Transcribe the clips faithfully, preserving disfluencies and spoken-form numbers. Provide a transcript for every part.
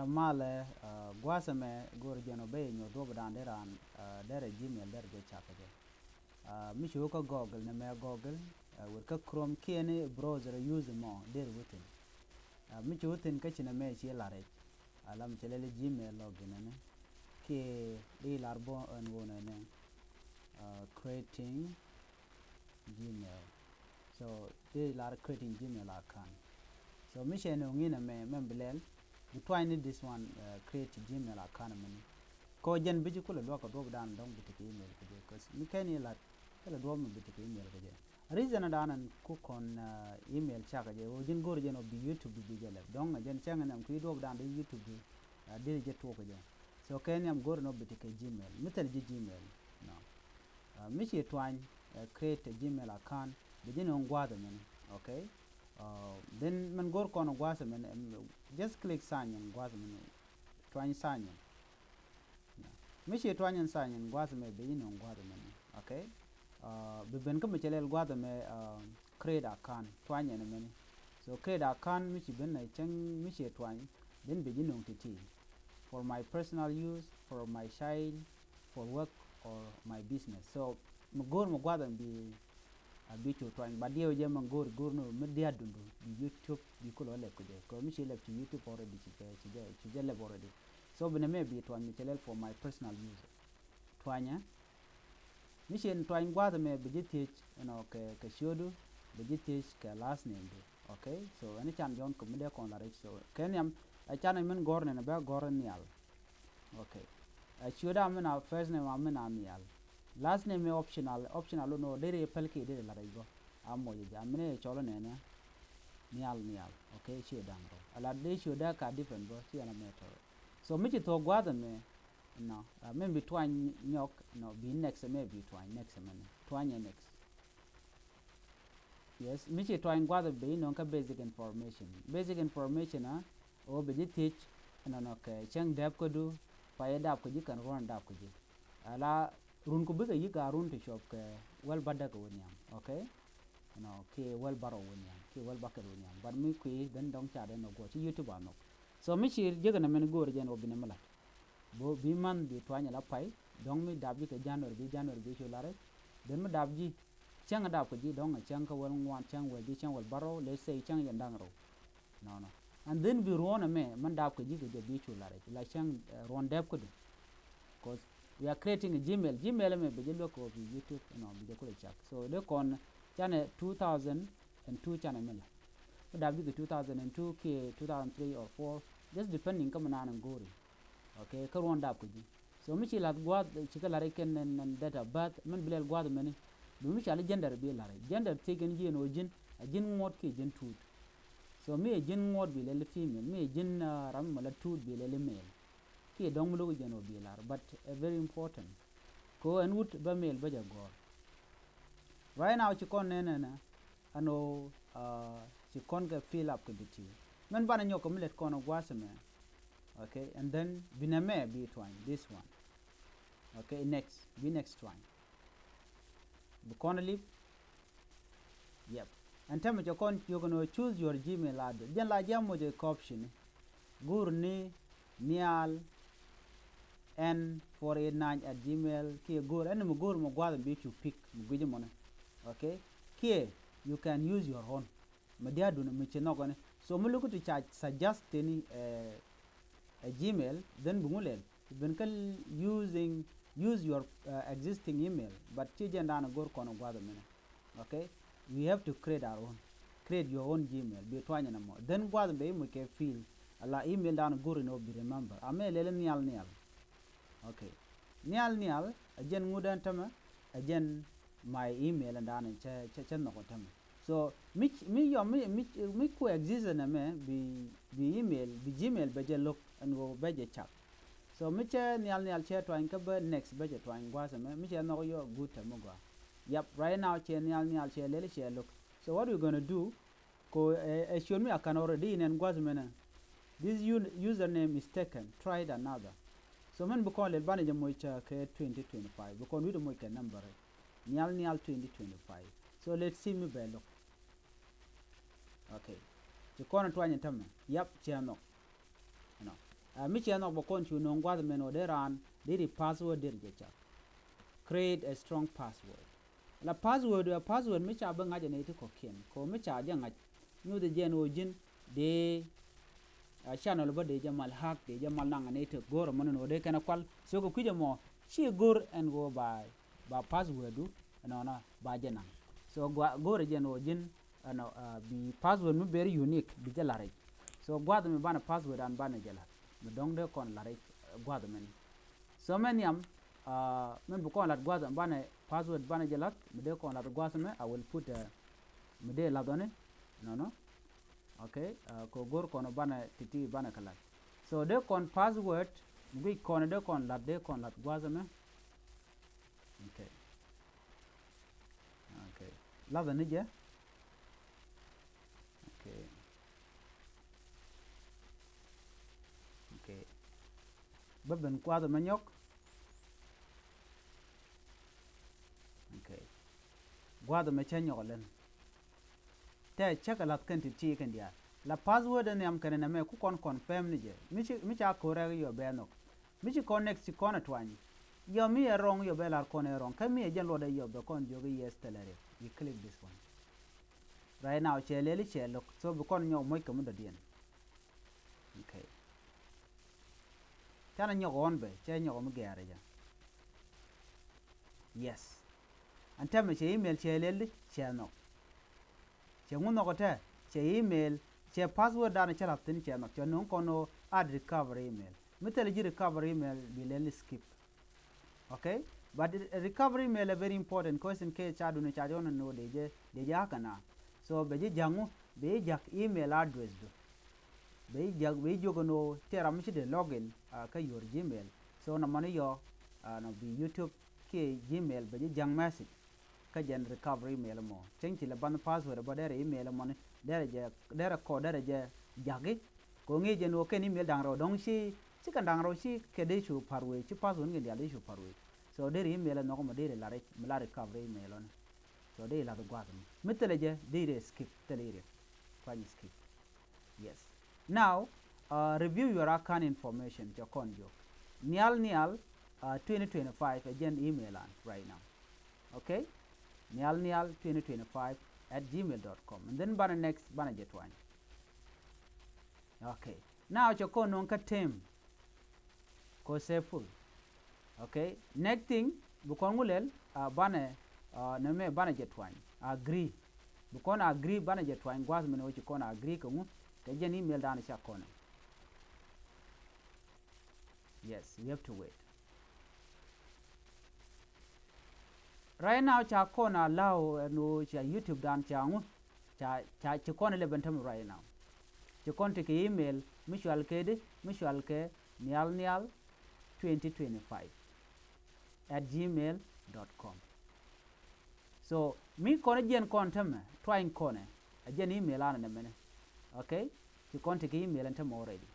Malɛ, gua̱a̱th ɛmɛ go̱o̱r jɛn ɔ ben nyuɔ̱th duɔ̱ɔ̱p dan dee raan, derɛ Gmail derɛ jɛ cak kɛ jɛ. Mi ci wä kä Google, nɛ mɛ Google, wër kä Chrome kiɛ ni browser use mɔ derɛ wä thi̱n. Mi ci wä thi̱n kä ci nɛ mɛ ci lar rɛc. Ala mi cɛ lɛl Gmail login ɛnɛ kiɛ di lar bɔ ɛn wä nɛnɛ, creating Gmail. So di lar creating Gmail account. So mi cɛ ni ŋi̱n ɛmɛ mɛn bi lɛl bi tuany ni this one, create Gmail account mɛni. Kɔ jɛn bi ci kulɛ duɔk kɛ duɔp dan dɔŋ bi ti kɛ email kɛ jɛ, 'cause mi kɛn ilat kɛ lɛ duɔp mi bi ti kɛ email kɛ jɛ. Reason dan ɛn ku kɔn email cak kɛ jɛ wä ji̱n go̱r jɛn ɔ bi YouTube bi jɛ lɛp dɔŋ ɛ jɛn cɛŋ ɛn ɛm ku i̱ duɔp dan di YouTube di di jɛ tuɔk kɛ jɛ. So kɛ nhiam go̱r nɔ bi ti kɛ Gmail. Mi thil ji̱ Gmail. No. Mi ci tuany, create a Gmail account, bi ji̱ ni ŋua̱th mɛn. Okay. Then mɛn go̱r kɔn gua̱th mɛn, just click sign in gua̱th mɛn. Tuany sign in. Mi ci tuany in sign in gua̱th mɛ bi ji̱ ni ŋua̱th mɛn. Okay. Bi ben kä mi cɛ lɛl gua̱th mɛ, create account, tuany ɛn mɛni. So create account mi ci ben na cäŋ mi ci tuany, then bi ji̱ nuŋ ti̱ti̱. For my personal use, for my child, for work or my business. So mi go̱o̱r mi gua̱th ɛn bi a bi cu tuany, but diɛw jɛ mi go̱o̱r go̱o̱r ni mi dia̱t dundu bi YouTube bi kulɛ lɛp kɛ jɛ. Kɛ mi ci lɛp ci YouTube already ci jɛ, ci jɛ, ci jɛ lɛp already. So bi nɛ mɛ bi tuany mi cɛ lɛl for my personal use. Tuanyɛ. Mi ci tuany gua̱th mɛ bi ji̱ thiec, you know, kɛ, kɛ ciötdu, bi ji̱ thiec kɛ last name du. Okay. So ɛn can jɔn kɛ mi dee kɔn la rɛc. So kɛ nhiam ɛ can ɛ min gɔ̱r nɛn bɛ gɔ̱r nhial. Okay. Ɛ ciötdu a min a first name a min a nhial. Last name ɛ optional, optional lo nɔ deri päl ki deri la rɛc bä. A mɔc jɛ a min ɛ cɔl nɛn nhial nhial. Okay. Ci da̱ŋ rɔ a la dee ciötdu ka different bä ci ɛn a mɛ tɔ. So mi ci thuɔ̱k gua̱th mɛ. No, mɛ bi tuany nyɔk, no, bi next mɛ bi tuany next mɛ ni. Tuany ɛ next. Yes, mi ci tuany gua̱th bi nɔŋ kä basic information. Basic information a, o bi ji̱ thiec, nɔnɔ kɛ cäŋ dɛp kädu, payɛ dap kä ji̱ kɛn ruɔ̱n dap kä ji̱. Ala run ku bikɛ yi̱k a run ti cuɔp kɛ wäl bädäk wä nhiam. Okay. No, kiɛ wäl bärɔw wä nhiam, kiɛ wäl bäkɛl wä nhiam. But mi kui̱ ben dɔ̱ŋ ca den nɔ guɔ ci YouTube a nhɔk. So mi ci jiäk nɛ mɛn go̱o̱r jɛn wä bi nɛ mi la̱t. Bi month bi tuany ala pay, dɔ̱ŋ mi dap ji̱ kɛ January bi January bi cu la̱t rɛc. Then mi dap ji̱ cäŋ dap kɛ ji̱ dɔ̱ŋ cäŋ kä wäl ŋuan, cäŋ wäl ji̱, cäŋ wäl bärɔw, let's say cäŋ yɛn da̱ŋ rɛw. No, no. And then bi ruɔ̱n ɛmɛ mɛn dap kɛ ji̱ kɛ jɛ bi cu la̱t rɛc la cäŋ ruɔ̱n dɛp kädu. 'Cause we are creating a Gmail. Gmail ɛmɛ bi jɛ luäk kɛ wä bi YouTube, you know, bi jɛ kulɛ cak. So dee kɔn canɛ two thousand and two canɛ mi la. Mi dap ji̱ kɛ two thousand and two kiɛ two thousand three or four, just depending kä mi naan in go̱o̱ri. Okay, kä ruɔ̱n dap kɛ ji̱. So mi ci la̱th gua̱a̱th ci kɛ la̱r ikɛn nɛn, nɛn date of birth, min bi lɛl gua̱a̱th mɛni. Bi mi cali gender bi la̱r. Gender thiec kɛn ji̱ ɛn ɣöö ji̱n a ji̱n ŋuɔ̱t kiɛ ji̱n tuut. So mi ɛ ji̱n ŋuɔ̱t bi lɛl female, mi ɛ ji̱n ram mi la tuut bi lɛl male. Kiɛ dɔ̱ŋ mi lo̱k jiɛn ɔ bi la̱r, but a very important. Kɛ ɣöö ɛn wut bä male bä jɛ gɔ̱r. Right now ci kɔn nɛnɛ nɛ ɛn ɣöö ci kɔn kɛ fill up kɛ bi tiw. Mɛn banɛ nyɔk kɛ mi lɛt kɔn ɔ gua̱a̱th ɛmɛ. Okay, and then bi nɛ mɛ bi tuany, this one. Okay, next, bi next tuany. Bi kɔn lip. Yep. Ɛn tämɛ cɛ kɔn ciök ɛn ɣöö choose your Gmail address. Jɛn la ji̱ a moc ɛ kɛ option ni. Go̱o̱r ni nhial ɛn four eight nine at gmail kiɛ go̱o̱r ɛn mi go̱o̱r mi gua̱a̱th mi bi cu pick mi gui̱c mɔni. Okay. Kiɛ you can use your own. Mi dia̱a̱dun mi ci nhɔkɛni. So mi lo̱k ti ca suggest teni ɛ Gmail, then bi ŋu lɛl. Bi ben kä using, use your existing email, but ci jɛn da̱a̱n go̱r kɔn gua̱a̱th minɛ. Okay. We have to create our own. Create your own Gmail. Bi tuany ni mɔ. Then gua̱a̱th bɛ imuc kɛ fill. Ala email da̱a̱n go̱r in ɔ bi remember. Amɛ lɛl nhial nhial. Okay. Nhial nhial ɛ jɛn ŋut ɛn tämɛ, ɛ jɛn my email ɛn da̱a̱n cɛ, cɛ, cɛ nhɔk ɛn tämɛ. So mi, mi yɔm mi, mi, mi ku exist ɛn ɛmɛ bi, bi email, bi Gmail bɛ jɛ lo̱k ɛn ɣöö bɛ jɛ cak. So mi cɛ nhial nhial cɛ tuany kä bä next bä cɛ tuany gua̱a̱th ɛmɛ, mi cɛ nhɔk yɔ gut tɛ mi gɔaa. Yap, right now cɛ nhial nhial cɛ lɛl cɛ lo̱k. So what we gonna do? Ko ɛ ciöt mi a kan already in ɛn gua̱th mɛnɛ. This username is taken, try it another. So mɛn bi kɔn lɛl banɛ jɛ moc kɛ twenty twenty-five, bi kɔn wi̱cdɛ moc kɛ number nhial nhial twenty twenty-five. So let's see mi bɛ lo̱k. Okay. Ci kɔn tuany in tämɛ. Yap, cɛ nhɔk. You know. Ɛ, mi ciɛ nhɔk bɛ kɔn cu no̱o̱ŋ gua̱th mɛn ɣöö dee raan deri password deri jɛ cak. Create a strong password. La password ɛ password mi ca bi ŋa̱c ɛ nɛy ti kɔ̱kiɛn kɛ ɣöö mi ca jɛ ŋa̱c nyuuth jɛ ɛn ɣöö ji̱n dee, ɛ, channel bä dee jɛ mal hack, dee jɛ mal naŋ ɛ nɛy ti go̱o̱r ɛmɔ ni ɣöö dee kɛn ɛ kual. So kɛ kui̱c ɛmɔ ci go̱o̱r ɛn ɣöö ba, ba password du ɛnɔnɔ ba jɛ naŋ. So gua-, go̱o̱r jɛ ɛn ɣöö ji̱n ɛnɔ, ɛ, bi password mi very unique bi jɛ la̱r i̱. So gua̱th mi banɛ password an banɛ jɛ la̱r mi dɔ̱ŋ dee kɔn la̱r i̱, ɛ, gua̱th mɛn. So mɛ nhiam, ɛ, mɛn bi kɔn la̱t gua̱th banɛ password banɛ jɛ la̱r mi dee kɔn la̱r gua̱th mɛ, I will put, ɛ, mi dee la̱th ɔni nɔnɔ. Okay, ɛ, kɛ go̱o̱r kɔn banɛ ti̱ti̱ banɛ kɛ la̱t. So dee kɔn password mi guic kɔn dee kɔn la̱t, dee kɔn la̱t gua̱th mɛ. Okay. Okay. Lathɛ ni jɛ. Okay. Okay. Bä ben gua̱a̱th ɛmɛ nyɔk. Okay. Gua̱a̱th ɛmɛ cä nyɔk ɛ lɛn. Tɛ cäkɛ la̱th kɛn ti ti kɛn diaal. La password ɛ nhiam kɛn ɛ nɛmɛ ku kɔn confirm ni jɛ. Mi ci, mi ca ko̱rɛ yɔ bɛ nhɔk. Mi ci kɔn next ci kɔn ɛ tuany. Yɔ mi ɛ wrong yɔ bɛ lar kɔn ɛ wrong. Kä mi ɛ jɛn luɔt ɛ yɔ bɛ kɔn jiök i̱ yes thilɛ riɛk. You click this one. Right now cɛ lɛli cɛ lo̱k. So bi kɔn nyɔk moc kɛ mi dɔ̱diɛn. Okay. Canɛ nyɔk ɣɔn bɛ, cɛ nyɔk mi gɛɛr ɛ jɛ. Yes. Ɛn tɛmɛ cɛ email cɛ lɛli cɛ nhɔk. Cɛ ŋu nhɔk ɛ tɛ, cɛ email, cɛ password danɛ cä la̱th thi̱n cɛ nhɔk, cɛ no̱o̱ŋ kɔn ɣöö add recovery email. Mi thilɛ ji̱ recovery email bi lɛli skip. Okay? But recovery email ɛ very important, 'cause in case ca duni ca jɔn ni ɣöö dee jɛ, dee jɛ hack ɛn a. So bɛ ji̱ ja̱ŋ ŋu, bɛ ji̱ ja̱k email address du. Bɛ ji̱ ja̱k, bɛ ji̱ jiök ɛn ɣöö tëë ram mi ci dee login, ah, kä your Gmail. So nɔmɔ ni yɔ, ah, nɔ bi YouTube kiɛ Gmail bɛ ji̱ ja̱ŋ message. Kä jɛn recovery email mɔ. Cäŋ ci lɛ banɛ password bä derɛ email mɔni derɛ jɛ, derɛ kɔ derɛ jɛ jaki. Kɛ ɣöö ŋi̱i̱c jɛn ɣöö kɛn email da̱ŋ rɛw dɔ̱ŋ ci, ci kɛn da̱ŋ rɛw ci kɛ dee cu pa̱r wee, ci password ŋi̱i̱c diaal dee cu pa̱r wee. So derɛ email ɛ nhɔk mɔ derɛ la̱r, mi la recovery email ɔni. So derɛ la̱th gua̱a̱th mɔ. Mi thilɛ jɛ derɛ skip, thilɛ iriɛk. Kuany skip. Yes. Now, uh, review your account information, cɛ kɔn jiök. Nial nial, uh, twenty twenty-five ɛ jɛn email an right now. Okay? Nial nial twenty twenty-five at gmail dot com. And then banɛ next, banɛ jɛ tuany. Okay. Now cɛ kɔn no̱o̱ŋ kä tem. Kɔ sɛ full. Okay. Next thing, bi kɔn ŋu lɛl, ah, banɛ, ah, nɛmɛ banɛ jɛ tuany. Agree. Bi kɔn agree banɛ jɛ tuany gua̱a̱th mɛn ɣöö ci kɔn agree kɛ ŋu, kɛ jɛn email danɛ ca kɔnɛ. Yes, we have to wait. Right now ca kɔn allow ɛn ɣöö ca YouTube dan ca ŋu, ca, ca ci kɔn eleven tämɛ right now. Ci kɔn tekɛ email mi cual kɛ di, mi cual kɛ nial nial twenty twenty-five at gmail dot com. So mi kɔn jiɛn kɔn tämɛ tuany kɔnɛ, a jɛn email anɛ nɛmɛnɛ. Okay? Ci kɔn tekɛ email ɛn tämɛ already.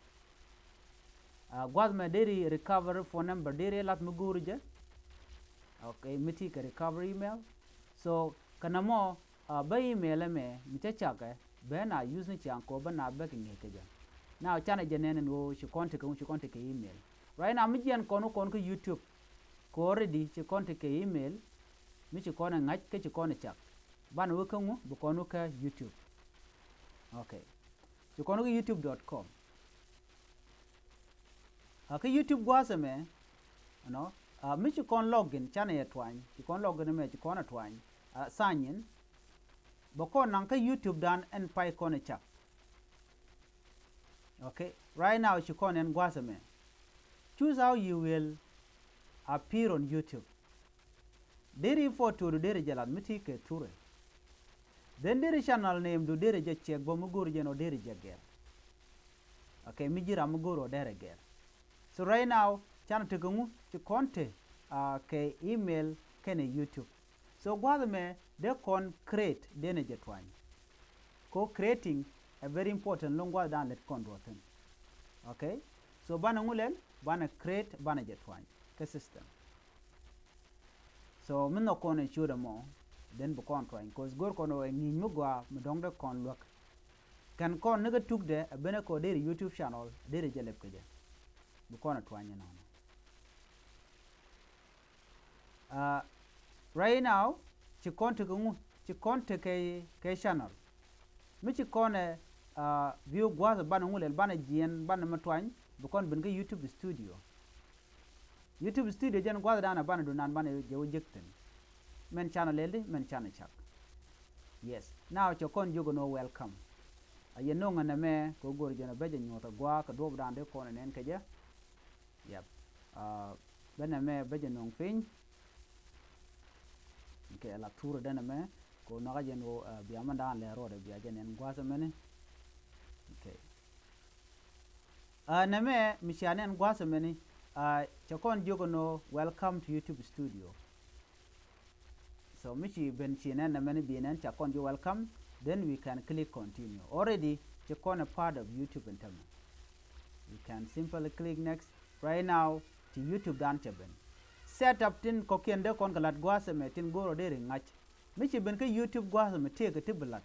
Ah, gua̱th mɛ deri recovery phone number deri lath mi go̱o̱ri jɛ. Okay, mi ti kɛ recovery email. So kɛ nɛmɔ, ah, bä email ɛmɛ mi cä cakɛ bɛ na use ni ciaŋ kɔ bä na bä kɛ ŋi̱i̱c kɛ jɛ. Now canɛ jɛ nɛn ɛn ɣöö ci kɔn tekɛ, ci kɔn tekɛ email. Right now mi jiɛn kɔn wä kɔn kä YouTube kɛ already ci kɔn tekɛ email mi ci kɔn ɛ ŋa̱c kä ci kɔn ɛ cak. Banɛ wä kä ŋu, bi kɔn wä kä YouTube. Okay. Ci kɔn wä kä youtube dot com. A kä YouTube gua̱a̱th ɛmɛ, you know, a mi ci kɔn login canɛ yɛ tuany, ci kɔn login ɛmɛ ci kɔn ɛ tuany, a sign in. Bɛ kɔn naŋ kä YouTube dan ɛn pay kɔn ɛ cak. Okay, right now ci kɔn ɛn gua̱a̱th ɛmɛ. Choose how you will appear on YouTube. Deri photo du deri jɛ lath mi ti kɛ thurɛ. Then deri channel name du deri jɛ check bä mi go̱o̱ri jɛn ɔ deri jɛ gɛr. Okay, mi ji̱ ram mi go̱o̱ri ɔ derɛ gɛr. So right now canɛ tekɛ ŋu, ci kɔn te, ah, kɛ email kɛnɛ YouTube. So gua̱a̱th ɛmɛ dee kɔn create denɛ jɛ tuany. Ko creating a very important lo̱ŋ gua̱a̱th dan lät kɔn duɔth thi̱n. Okay? So banɛ ŋu lɛl, banɛ create, banɛ jɛ tuany kä system. So mi nhɔk kɔn ɛ ciötdɛ mɔ, then bi kɔn tuany. 'Cause go̱r kɔn ɛ ŋi̱i̱c mi gɔaa mi dɔ̱ŋ dee kɔn luäk. Kɛn kɔn ni kä tukdɛ ɛ benɛ kɔ deri YouTube channel, deri jɛ lɛp kɛ jɛ. Bi kɔn a tuany inɔnɔ. Uh, right now ci kɔn tekɛ ŋu, ci kɔn tekɛ kɛ channel. Mi ci kɔn ɛ uh, view gua̱th banɛ ŋu lɛl banɛ jiɛn banɛ mi tuany bi kɔn ben kä YouTube Studio. YouTube Studio jɛn gua̱th danɛ banɛ dunan banɛ jɛ wä jek thin. Mɛn channel lɛl di mɛn channel cak. Yes. Now cɛ kɔn jiök ɛn ɣöö welcome. A yɛ no̱ŋ ɛn ɛmɛ kɛ ɣöö go̱r jɛn ɛ bä jɛ nyuɔ̱th ɛ gua̱a̱ kɛ duɔ̱ɔ̱p dan dee kɔn ɛ nɛn kɛ jɛ. Yep. Uh, ben ɛmɛ bä jɛ no̱ŋ piny. Kɛ la thur den ɛmɛ kɛ ɣöö nakä jɛn ɣöö uh, bia mɛn dan lɛ ruɔdɛ bia jɛ nɛn gua̱a̱th ɛmɛni. Okay. Uh, nɛmɛ mi cia nɛn gua̱a̱th ɛmɛni uh, cɛ kɔn jiök ɛn ɣöö welcome to YouTube Studio. So mi ci ben ci nɛn nɛmɛni bi nɛn ca kɔn jiök welcome, then we can click continue. Already ci kɔn a part of YouTube in tämɛ. We can simply click next. Right now ci YouTube dan cɛ ben. Set up tin kɔ̱kiɛn dee kɔn kɛ la̱t gua̱a̱th ɛmɛ tin go̱o̱rɔ dee ri ŋa̱c. Mi ci ben kä YouTube gua̱a̱th ɛmɛ tëëkɛ ti bi la̱t.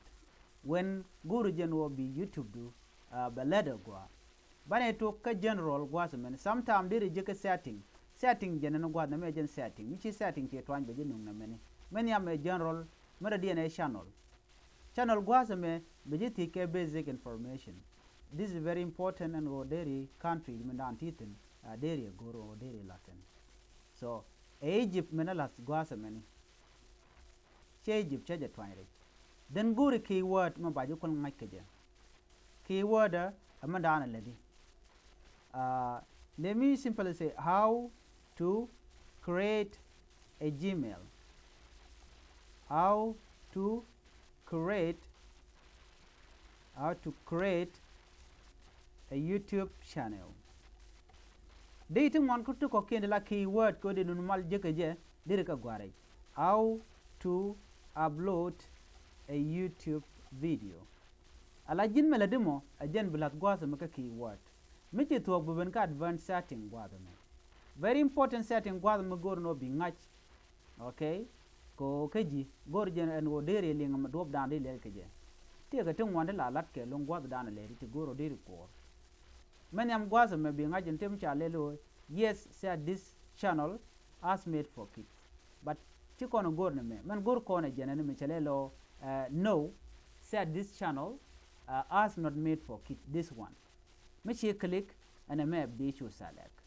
When go̱o̱ri jɛn ɣöö bi YouTube du uh, bɛ lät ɛ gua̱a̱. Banɛ tok kä general gua̱a̱th ɛmɛn. Sometime deri ji̱ kä setting. Setting jɛn ɛn gua̱a̱th nɛmɛ jɛn setting. Mi ci setting ci tuany bɛ ji̱ nuŋ nɛmɛni. Mɛn yam ɛ general, mɛn rɛ diɛn ɛ channel. Channel gua̱a̱th ɛmɛ bɛ ji̱ thiec kɛ basic information. This is very important ɛn ɣöö deri country mi dan ti thi̱n uh, deri ɛ go̱o̱r ɣöö deri la̱t thi̱n. So ɛ Egypt mɛn ɛ la̱th gua̱a̱th ɛmɛni. Cɛ Egypt cɛ jɛ tuany rɛc. Then go̱o̱ri keyword mɛ ba ji̱ kuäl ŋa̱c kɛ jɛ. Keyword ɛ mɛ daanɛ lätdi. Uh, let me simply say how to create a Gmail. How to create, how to create a YouTube channel. Dee ti ŋuan kä ti kɔ̱kiɛn ti la keyword kɛ ɣöö dee nun mal jek kɛ jɛ deri kɛ gua̱a̱r rɛc. How to upload a YouTube video. Ala ji̱n mɛ lätdi mɔ ɛ jɛn bi la̱th gua̱a̱th ɛmɛ kä keyword. Mi ci thuɔ̱k bi ben kä advanced setting gua̱a̱th ɛmɛ. Very important setting gua̱a̱th ɛmɛ go̱o̱r ɛn ɣöö bi ŋa̱c. Okay. Kɛ ɣöö kä ji̱ go̱o̱r jɛn ɛn ɣöö deri liŋ ɛmɛ duɔ̱ɔ̱p dan dee lɛl kɛ jɛ. Tëëkɛ ti ŋuan ti la la̱t kɛ lo̱ŋ gua̱a̱th dan ɛ lɛl ti go̱o̱r ɣöö deri kuɔɔr. Mɛn yam gua̱a̱th ɛmɛ bi ŋa̱c in tëë mi ca lɛl ɣöö yes, set this channel as made for kids. But ci kɔn ɛ go̱r ni mɛ mɛn go̱r kɔn ɛ jɛn ɛn mi cɛ lɛl ɣöö uh, no, set this channel uh, as not made for kids, this one. Mi ci click ɛn ɛmɛ bi cu select.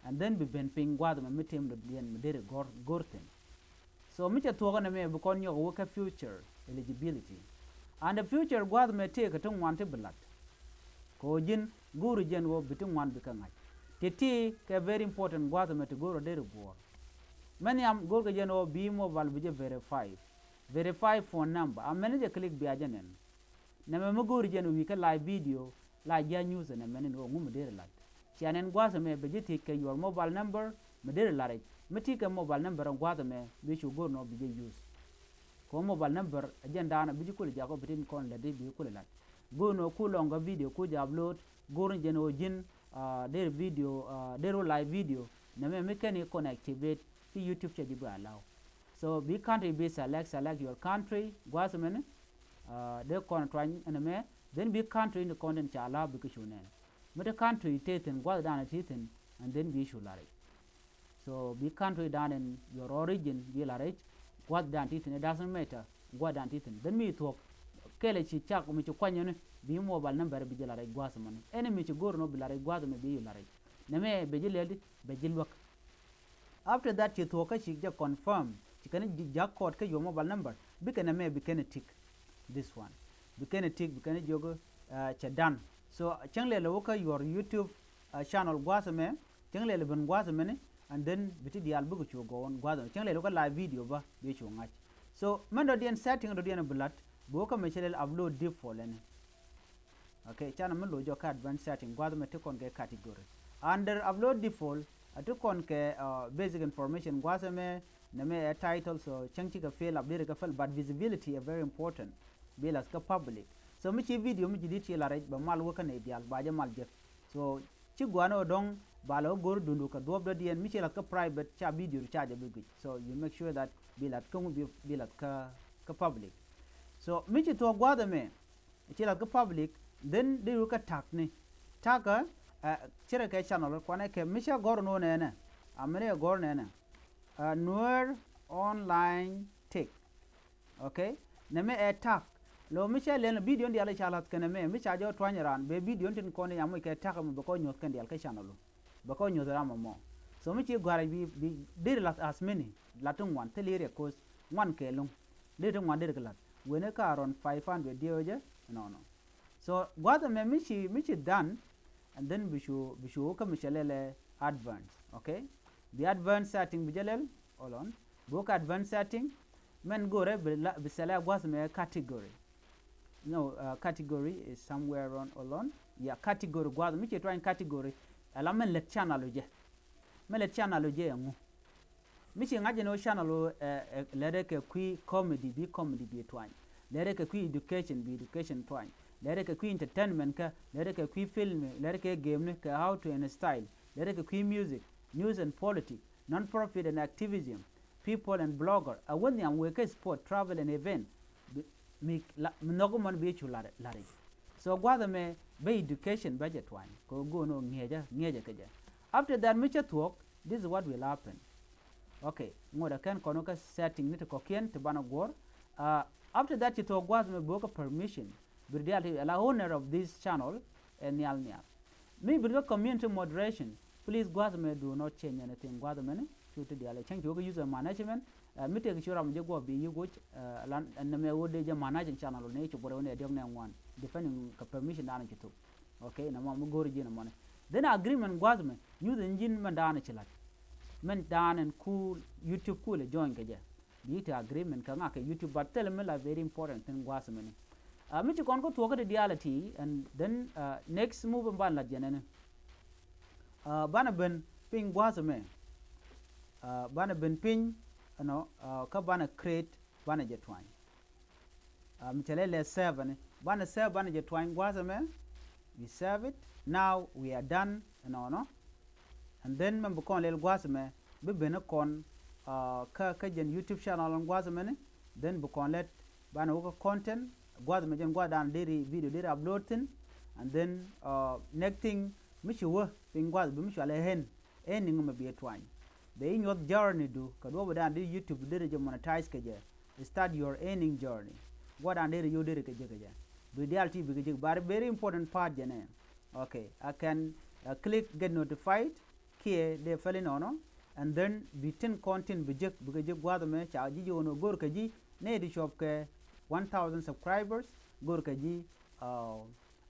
And then bi ben piny gua̱a̱th ɛmɛ mi tëë mi dɔ̱diɛn mi deri go̱r, go̱r thi̱n. So mi cɛ thuɔ̱k ɛn ɛmɛ bi kɔn nyɔk wä kä future eligibility. And the future gua̱a̱th ɛmɛ tëëkɛ ti ŋuan ti bi la̱t. Kɛ ɣöö ji̱n go̱o̱ri jɛn ɣöö bi ti ŋuan bi kɛ ŋa̱c. Ti ti kɛ very important gua̱a̱th ɛmɛ ti go̱o̱r ɔ deri guɔ̱ɔ̱r. Mɛn yam go̱o̱rkɛ jɛn ɣöö bi mobile bi jɛ verify. Verify phone number. A mɛn jɛ click bia jɛ nɛn. Nɛmɛ mi go̱o̱ri jɛn wi̱i̱ kä live video la ji̱ a news ɛn ɛmɛn in ɣöö ŋu mi deri la̱t. Cia nɛn gua̱a̱th ɛmɛ bɛ ji̱ thiec kɛ your mobile number mi deri la̱t rɛc. Mi ti kɛ mobile number ɛn gua̱a̱th ɛmɛ bi cu go̱o̱r nɔ bi jɛ use. Kɛ ɣöö mobile number ɛ jɛn daanɔ bi ji̱ kuli jakä bi tin kɔn lätdi bi kuli la̱t. Go̱o̱r nɔ ku lɔŋ kä video ku jɛ upload go̱o̱r ni jɛn ɣöö ji̱n uh, deri video uh, deri live video. Nɛmɛ mi kɛn i̱ kɔn activate ki YouTube cɛ ji̱ bi allow. So bi country bi select, select your country gua̱a̱th ɛmɛn. Uh, dee kɔn tuany ɛn ɛmɛ. Then bi country ni kɔn tin ca allow bi kä cu nɛn. Mi te country te thi̱n gua̱a̱th dan ti thi̱n. And then bi cu la̱t rɛc. So bi country dan in your origin bi la̱t rɛc. Gua̱a̱th dan ti thi̱n, it doesn't matter gua̱a̱th dan ti thi̱n. Then mi thuɔ̱k kɛlɛ ci cak mi ci kuany ɛn bi mobile number bi jɛ la̱t rɛc gua̱a̱th ɛmɛn. Ɛn mi ci go̱o̱r nɔ bi la̱t rɛc gua̱a̱th ɛmɛ bi cu la̱t rɛc. Nɛmɛ bɛ ji̱ lɛl di bɛ ji̱ luäk. After that ci thuɔ̱k kä ci jɛ confirm ci kɛn ji̱ ja̱k code kä your mobile number. Bikɛ nɛmɛ bi kɛn tick. This one bi kɛn tick bi kɛn jiök uh, cɛ done. So cäŋ lɛl wä kä your YouTube uh, channel gua̱a̱th ɛmɛ. Cäŋ lɛl ben gua̱a̱th ɛmɛni. And then bi ti diaal bikɛ cu gɔwän gua̱a̱th ɛmɛ cäŋ lɛl wä kä live video bä bi cu ŋa̱c. So mɛn dɔ̱diɛn setting dɔ̱diɛn bi la̱t bi wä kä mɛ cɛ lɛl upload default ɛni. Okay, canɛ mi lo̱c jɔk kä advanced setting gua̱a̱th ɛmɛ ti kɔn kɛ category. Under upload default a ti kɔn kɛ uh, basic information gua̱a̱th ɛmɛ. Nɛmɛ ɛ title, so cäŋ cikɛ fill up deri kɛ fill, but visibility ɛ very important. Bi la̱th kä public. So mi ci video mi ci dit ci la̱t rɛc bɛ mal wä kä nɛy diaal ba jɛ mal jek. So ci gua̱a̱n ɛ dɔ̱ŋ ba lɛ wä go̱r dundu kɛ duɔ̱ɔ̱p dɔ̱diɛn mi ci la̱th kä private ca video ca jɛ bi guic. So you make sure that bi la̱th kä ŋu bi, bi la̱th kä, kä public. So mi ci thuɔ̱k gua̱a̱th ɛmɛ ci la̱th kä public, then dee wä kä tag ni. Tag ɛ Ɛ, cirɛ kɛ channel kuanɛ kɛ mi cɛ gɔr nɔ nɛnɛ. A mɛni ɛ gɔr nɛnɛ. Ɛ, Nuer Online Tech. Okay? Nɛmɛ ɛ tak. Lo mi cɛ lɛn video dial ca lath kɛnɛ mɛ, mi ca jɔ tuany ran, bɛ video tin kɔn di nyamuc kɛ tak mi bɛ kɔ nyuɔth kɛn dial kɛ channel. Bɛ kɔ nyuɔth ram mɔ. So mi ci guarɛ bi, bi, diri lath as many, lath ti ŋuan, thil iri kos, ŋuan kɛ luŋ. Diri ti ŋuan diri kɛ lath. Wen ɛ ka around five hundred diɛ wä jɛ, nɔnɔ. So gua̱th ɛmɛ mi ci, mi ci done, and then bi cu, bi cu kä mi cɛ lɛlɛ advance, okay? Bi advance setting bi jɛ lɛl, hold on. Bi wä kä advance setting, mɛn go̱rɛ bi la, bi sɛlɛ gua̱th ɛmɛ category. No, uh, category is somewhere on, hold on. Yeah, category gua̱th, mi ci tuany category, ɛla mɛn lät channel jɛ. Mɛn lät channel jɛ ɛŋu. Mi ci ŋa̱c jɛ ni wä channel wä, ɛ, ɛ, lɛrɛ kɛ kui̱ comedy, bi comedy bi tuany. Lɛrɛ kɛ kui̱ education, bi education tuany. Lɛrɛ kɛ kui̱ entertainment kä, lɛrɛ kɛ kui̱ film, lɛrɛ kɛ game ni, kɛ how to and style. Lɛrɛ kɛ kui̱ music, news and politics, non-profit and activism, people and blogger. A wä nhiam wee kɛ sport, travel and event. Bi, mi la, mi nhɔk mɔn bi cu lar, lari. So gua̱th ɛmɛ bɛ education bɛ jɛ tuany. Kɛ go̱o̱n ɔ ŋiɛcä, ŋiɛcä kɛ jɛ. After that, mi cä thuɔ̱k, this is what will happen. Okay, ŋot a kɛn kɔn wä kä setting ni ti kɔkiɛn ti banɛ guɔ̱r. Uh, after that, ci thuɔ̱k gua̱th ɛmɛ bi wä kä permission. Bi dial ti ala owner of this channel, ɛ nhial nhial. Mi bi kä community moderation, please gua̱th ɛmɛ do not change anything gua̱th ɛmɛ ni. Cu ti dial ɛ change, cu wä kä user management. Uh, mi tek cu ram jɛ guɔ bi yi guc, uh, lan, ɛn nɛmɛ wä dee jɛ managing channel ni cu bɔrɛ wä ni ɛ diɔk nɛ ŋuan. Depending kɛ permission dan ci thuk. Okay, nɛ mɔ mi go̱o̱ri ji̱n ɛmɔni. Then agreement gua̱th mɛ, nyuth in ji̱n mɛn da̱a̱n ci la̱t. Mɛn da̱a̱n in kuul, YouTube kuul ɛ join kɛ jɛ. Bi ti agreement kɛ ŋa̱ kɛ YouTube, but thilɛ mi la very important thin gua̱th mɛni. Uh, mi ci kɔn kä thuɔ̱k kä ti diaal ɛ ti, and then, uh, next move in ban la̱t jɛ nɛni. Uh, banɛ ben piny gua̱th mɛ. Uh, banɛ ben piny, you know, uh, kä banɛ create, banɛ jɛ tuany. Uh, mi cɛ lɛ lɛ save ni. Banɛ save banɛ jɛ tuany gua̱th ɛmɛ. We save it. Now we are done. Ɛnɔnɔ. And then mɛn bi kɔn lɛl gua̱th ɛmɛ. Bi ben kɔn, uh, kä, kä jɛn YouTube channel ɛn gua̱th ɛmɛ ni. Then bi kɔn lɛt banɛ wä kä content. Gua̱th ɛmɛ jɛn gua̱th dan deri video deri upload thin. And then, uh, next thing mi ci wä piny gua̱th bi mi cɔalɛ hen. Earning mɛ bi tuany. Bɛ inyuɔth journey du kɛ duɔ̱p dan di YouTube deri jɛ monetize kɛ jɛ. Start your earning journey. Gua̱th dan deri yo̱ deri kɛ jɛ kɛ jɛ. Bi dial ti bi kɛ jɛ, but very important part jɛ nɛ. Okay, I can, uh, click get notified. Kiɛ dee fɛli nɔnɔ. And then bi tin content bi jek, bi kɛ jek gua̱th mɛ ca ji̱ ji̱ wä nɔ go̱r kɛ ji̱. Nɛ di cuɔp kɛ one thousand subscribers. Go̱r kɛ ji̱, uh,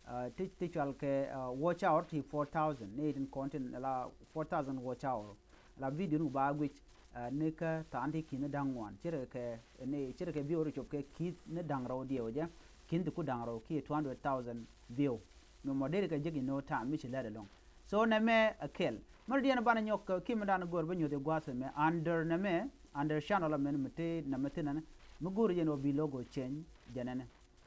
uh, ti, ti cual kɛ, uh, watch hour ti four thousand. Nɛ tin content la four thousand watch hour. La video ni ba guic, uh, ni kä tha̱a̱n ti ki̱n ni da̱ŋ ŋuan. Cirɛ kɛ, ni cirɛ kɛ view ri cop kɛ ki̱n ni da̱ŋ rɛw diɛw jɛ. Ki̱n ti ku da̱ŋ rɛw kiɛ two hundred thousand view. Mi mɔ deri kɛ jek in no time mi ci lɛt ɛlɔŋ. So nɛmɛ a kɛl. Mɛ diɛn banɛ nyɔk kɛ ki̱n mi dan go̱r bä nyuɔth i gua̱th mɛ. Under nɛmɛ, under channel mɛn mi ti nɛmɛ thin nɛnɛ. Mi go̱r jɛ ni wä bi logo change jɛ nɛnɛ.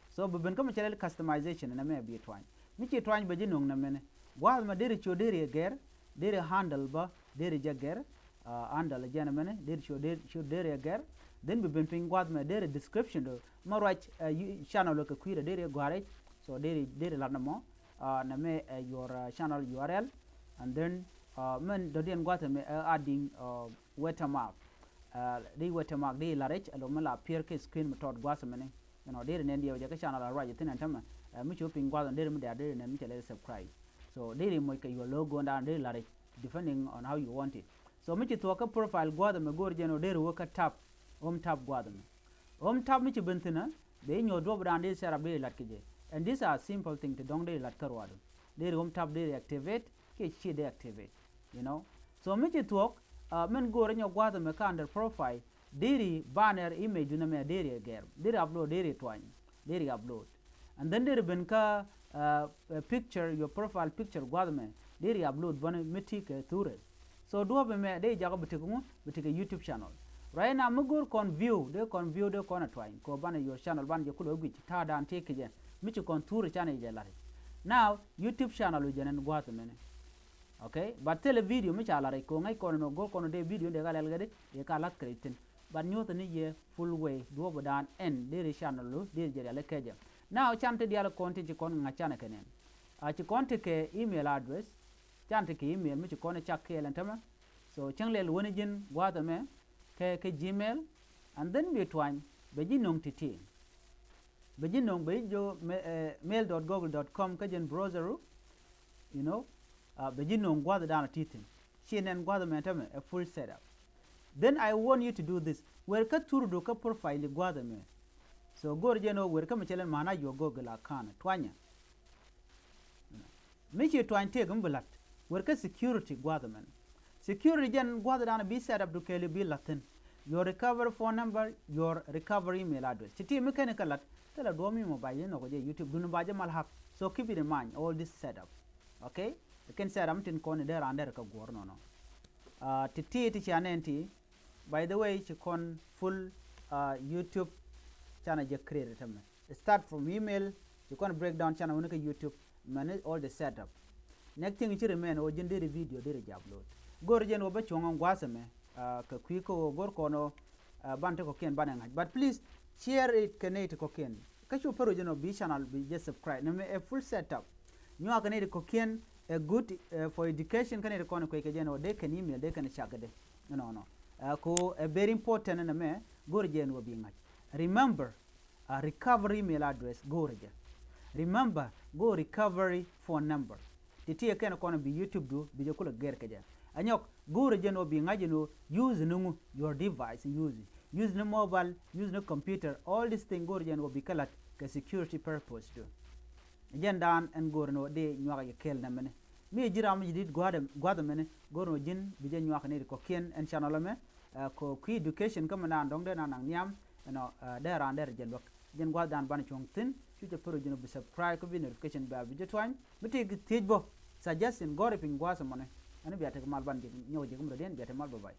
So bi ben kä mi cɛ lɛl customization nɛmɛ bi tuany. Mi ci tuany bɛ ji̱ nuŋ nɛmɛ ni. Gua̱a̱th mɛ deri cio deri ɛ gɛr, deri handle bä, deri jɛ gɛr, uh, handle jɛ nɛmɛ ni, deri cio deri, cio deri ɛ gɛr. Then bi ben piny gua̱a̱th mɛ deri description do. Mɛ ruac, uh, yu-, channel kɛ kui̱dɛ deri ɛ gua̱a̱rɛ. So deri, deri lat nɛmɔ, uh, nɛmɛ, uh, your, uh, channel U R L. And then, uh, mɛn dɔ̱diɛn gua̱a̱th mɛ, uh, adding, uh, watermark. Uh, di watermark di la rɛc, alo mɛ la appear kɛ screen mi tɔt gua̱a̱th mɛ ni. You know, deri nɛn diɛw jɛ kä channel a ruac thin ɛn tämɛ. Uh, mi ci wä piny gua̱a̱th ɛn deri mi dɛ̈r deri nɛn mi cɛ lɛ subscribe. So deri moc kɛ your logo ɛn dan deri la rɛc, depending on how you want it. So mi ci thuɔk kä profile gua̱a̱th ɛmɛ go̱o̱r jɛn ɔ deri wä kä tab, home tab gua̱a̱th ɛmɛ. Home tab mi ci ben thin ɛ, bɛ inyuɔth duɔp dan deri set up deri lat kɛ jɛ. And these are simple thing ti dɔ̱ŋ deri lat kä ruaadu. Deri home tab deri activate, kiɛ ci dee activate, you know. So mi ci thuɔk, uh, min go̱o̱r inyɔ gua̱a̱th ɛmɛ kä under profile, deri banner image du nɛmɛ deri ɛ gɛr, deri upload, deri tuany, deri upload. And then deri ben kä, uh, uh, picture, your profile picture gua̱a̱th mɛ, deri upload bäni mi ti kɛ thurɛ. So duɔ̱ɔ̱p ɛmɛ dee jakä bi ti kɛ ŋu, bi ti kɛ YouTube channel. Right now mi go̱o̱r kɔn view, dee kɔn view, dee kɔn a tuany kɛ banɛ your channel banɛ jɛ kulɛ guic ta̱a̱ dan ti kɛ jɛ. Mi ci kɔn thurɛ canɛ jɛ lari. Now YouTube channel wi̱c jɛ nɛn gua̱a̱th ɛmɛni. Okay, but thilɛ video mi ca la̱r i̱ ko̱ ŋäc kɔn nɔ go̱r kɔn dee video dee ka lɛl kɛ di dee ka la̱th kɛ di thin. But nyuɔ̱th ni yɛ full way duɔ̱ɔ̱p dan ɛn dee ri channel lu dee ri jɛ rial ikɛ jɛ. Now can ti dial kɔn ti ci kɔn ŋa̱c canɛ kɛ nɛn. A ci kɔn ti kɛ email address, Can ti kɛ email mi ci kɔn cak kɛɛl ɛn tämɛ. So cäŋ lɛl wäni ji̱n gua̱a̱th ɛmɛ kɛ kɛ Gmail, and then bi tuany bɛ ji̱ no̱ŋ ti̱ti̱. Bɛ ji̱ no̱ŋ bɛ ji̱ jiök mail dot google dot com kä jɛn browser ru, you know, bɛ ji̱ no̱ŋ gua̱a̱th dan ti̱ti̱. Ci nɛn gua̱a̱th ɛmɛ tämɛ ɛ full setup. Then I want you to do this. Wer kä thurdu kä profile gua̱a̱th ɛmɛ. So go̱o̱r jɛn ɣöö wer kä mi cɛ lɛn ma̱a̱n a your google account tuanyɛ. Mi ci tuany tëëk mi bi la̱t wer kä security gua̱a̱th ɛmɛn. Security jɛn gua̱a̱th dan bi setup du kɛɛli bi la̱thi̱n. Your recovery phone number, your recovery email address. Ti̱ti̱ mi kɛn kɛ la̱t thilɛ duɔ̱ɔ̱p mi mɔ ba ji̱ nhɔk jɛ YouTube duni ba ji̱ mal hack. So keep it in mind all this setup. Okay? Kɛn setup mi tin kɔn i̱ dee raan derɛ kɛ guɔ̱ɔ̱r nɔnɔ. Ti̱ti̱ ti cia nɛn ti. By the way, ci kɔn full YouTube channel jɛ create tämɛ. Start from email, ci kɔn breakdown channel wuni kä YouTube, mɛni all the setup. Next thing ci remain ɔ ji̱n deri video deri jɛ upload. Go̱r jɛn wä bä cuɔ̱ŋ ɔ gua̱a̱th ɛmɛ kɛ kui̱ kä wä go̱r kɔn ɔ ban ti kɔ̱kiɛn ban ɛ ŋa̱c. But please share it kɛ nɛy ti kɔ̱kiɛn. Kä cu pär wä jɛn ɔ bi channel bi jɛ subscribe. Nɛmɛ ɛ full setup. Nyuak kɛ nɛy ti kɔ̱kiɛn ɛ good for education kä nɛy ti kɔn kuec kɛ jɛn ɔ dee kɛn email dee kɛn cak kɛ dee. Nɔnɔ. Ko ɛ very important nɛmɛ go̱r jɛn wä bi ŋa̱c. Remember, a recovery email address go̱o̱rä jɛ. Remember, go̱o̱r recovery phone number. Ti̱ti̱ ɛ kɛn kɔn bi YouTube du bi jɛ kulɛ gɛr kɛ jɛ. Anyɔk go̱o̱rä jɛn ɔ bi ŋa̱c jɛn ɔ use ni ŋu your device use. Use ni mobile, use ni computer, all this thing go̱o̱rä jɛn ɔ bi kɛ la̱t kɛ security purpose du. Jɛn daan ɛn go̱o̱rä ni ɔ di nyuak jɛ kɛɛl nɛmɛni. Mi ji̱ ram ji̱ dit gua̱th ɛmɛni go̱o̱rä ni ɔ ji̱n bi jɛ nyuak ni di kɔ̱kiɛn ɛn channel ɛmɛ. Kɔ kui̱ education kä mi naan dɔ̱ŋ dee naan naŋ nhiam. Ɛnɔ dee raan dee rɛ jɛ luäk. Jɛn gua̱thdan banɛ cuɔ̱ŋ thi̱n cu cɛ pär ji̱n ɔ bi subscribe kä bi notification bell bi jɛ tuany mi tëëk thiec bä. Suggestion gɔ̱ri piny gua̱a̱th ɛmɔni. Ɛn bia tek mal ban nyɔk jɛ kä mi rɔ diɛn bia tek mal bye bye.